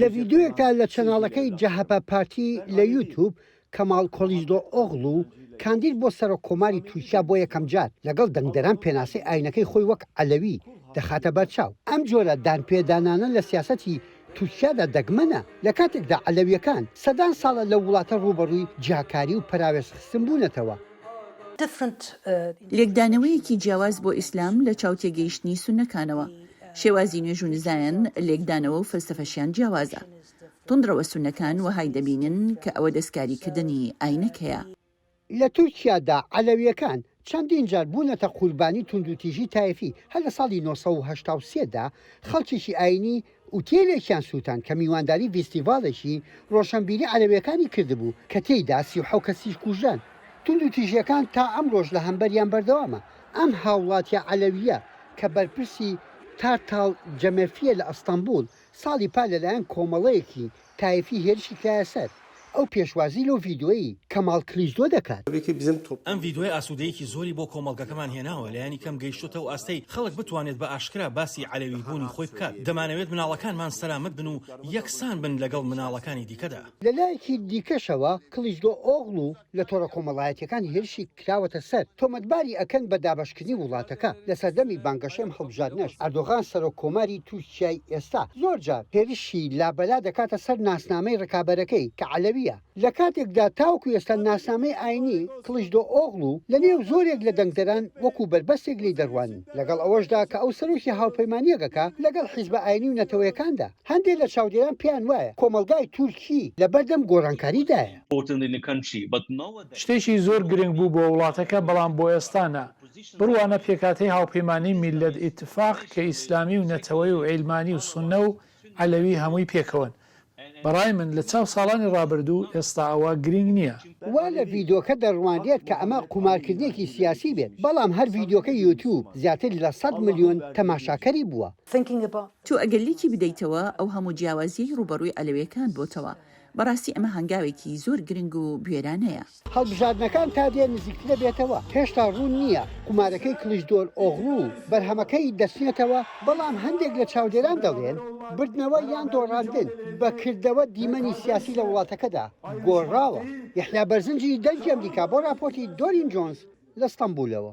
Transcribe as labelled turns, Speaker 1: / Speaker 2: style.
Speaker 1: لە ڤیدیۆیەکدا لە چەناڵەکەی جەهەپە پارتی لە یوتوب، کەماڵ کڵیچدۆئۆغڵو، کاندید بۆ سەرۆک کۆماری تورکیا بۆ یەکەمجار لەگەڵ دەنگدەران پێناسەی ئاینەکەی خۆی وەک عەلەوی دەخاتە بەرچاو. ئەم جۆرە دانپێدانانە لە سیاسەتی تورکیادا دەگمەنە، لە کاتێکدا عەلەوییەکان سەدان ساڵە لەو وڵاتە ڕووبەڕووی جیاکاری و پەراوێزخستن بوونەتەوە.
Speaker 2: لێکدانەوەیەکی جیاواز بۆ ئیسلام لە چاو تێگەیشتنی سوننەکانەوە. شێوازی نوێژ و نزایان، لێکدانەوە و فەلسەفەشیان جیاوازە. توندڕەوە سوننەکان وەهای دەبینن کە ئەوە دەستکاریکردنی ئاینەکەیە.
Speaker 1: لە تورکیادا عەلەوییەکان چەندین جار بوونەتە قوربانی توندوتیژی تایفی، هەر لە ساڵی 983 دا خەڵکێکی ئایینی ئوتێلێکیان سووتاند کە میوانداری ڤیستیڤاڵێکی ڕۆشەنبیری عەلەوییەکانی کردبوو کە تێیدا 37 کەسیش کوژران. توندوتیژییەکان تا ئەمڕۆش لە هەمبەریان بەردەوامە. ئەم هاوڵاتیە عەلەوییە کە بەرپرسی تارتاڵ جەمێفییە لە ئەستەنبوڵ، ساڵی پار لەلایەن کۆمەڵەیەکی تایفی هێرشی کرایە سەر، ئەو پێشوازی لەو ڤیدۆیەی کەماڵ کلیچدۆ دەکات.
Speaker 3: ئەم ڤیدۆیە ئاسوودەیەکی زۆری بۆ کۆمەڵگەکەمان هێناوە، لایەنی کەم گەیشتۆتە ئەو ئاستەی خەڵک بتوانێت بە ئاشکرا باسی عەلەویبوونی خۆی بکات. دەمانەوێت مناڵەکانمان سەلامەت بن و یەکسان بن لەگەڵ مناڵەکانی دیکەدا.
Speaker 1: لەلایەکی دیکەشەوە کڵیچدۆئۆغڵو لە تۆڕە کۆمەڵایەتیەکان هێرشی کراوەتە سەر، تۆمەتباری ئەکەن بە دابەشکردنی وڵاتەکە. لە سەردەمی بانگەشەی ئەم هەڵبژاردنەش ئەردۆغان سەرۆک کۆماری تورکیای ئێستا زۆر جار هێرشی لابەلا دەکاتە سەر ناسنامەی ڕکابەرەکەی کە عەلەوییە. لە کاتێکدا تاوەکو ئێستا ناسنامەی ئاینی کڵیچدۆئۆغڵو لە نێو زۆرێک لە دەنگدەران وەکو بەربەستێک لێی دەڕوانن، لەگەڵ ئەوەشدا کە ئەو سەرۆکی هاوپەیمانییەکەکە لەگەڵ حیزبە ئاینی و نەتەوەیەکاندا. هەندێک لە چاودێران پێیان وایە کۆمەڵگای تورکی لەبەردەم گۆڕانکاریدایە.
Speaker 4: شتێکی زۆر گرنگ بوو بۆ وڵاتەکە، بەڵام بۆ ئێستا نا. بڕوانە پێکهاتەی هاوپەیمانی میللەت ئیتفاق کە ئیسلامی و نەتەوەیی و عیلمانی و سوننە و عەلەوی هەمووی پێکەوەن. بەڕای من لە چاو ساڵانی ڕابردوو ئێستا ئەوە گرینگ نییە.
Speaker 1: وا لە ڤیدۆکە دەڕوانرێت کە ئەمە قومارکردنێکی سیاسی بێت، بەڵام هەر ڤیدۆکەی یوتیوب زیاتر لە 100 ملیۆن تەماشاکەری بووە.
Speaker 2: تۆ ئەگەر لێکی بدەیتەوە ئەو هەموو جیاوازییەی ڕووبەڕووی عەلەویەکان بۆتەوە، بەڕاستی ئەمە هەنگاوێکی زۆر گرنگ و بوێرانەیە.
Speaker 1: هەڵبژاردنەکان تا دێ نزیکترەبێتەوە، هێشتا ڕوون نییە قومارەکەی کڵیچدۆرئۆغڵو بەرهەمەکەی دەچنێتەوە، بەڵام هەندێک لە چاودێران دەڵێن بردنەوە یان دۆڕاندن بە کردەوە دیمەنی سیاسی لە وڵاتەکەدا گۆڕاوە. یەحیا بەرزنجی، دەنگی ئەمریکا بۆ ڕاپۆرتی دۆرین جۆنز لە ستەنبولەوە.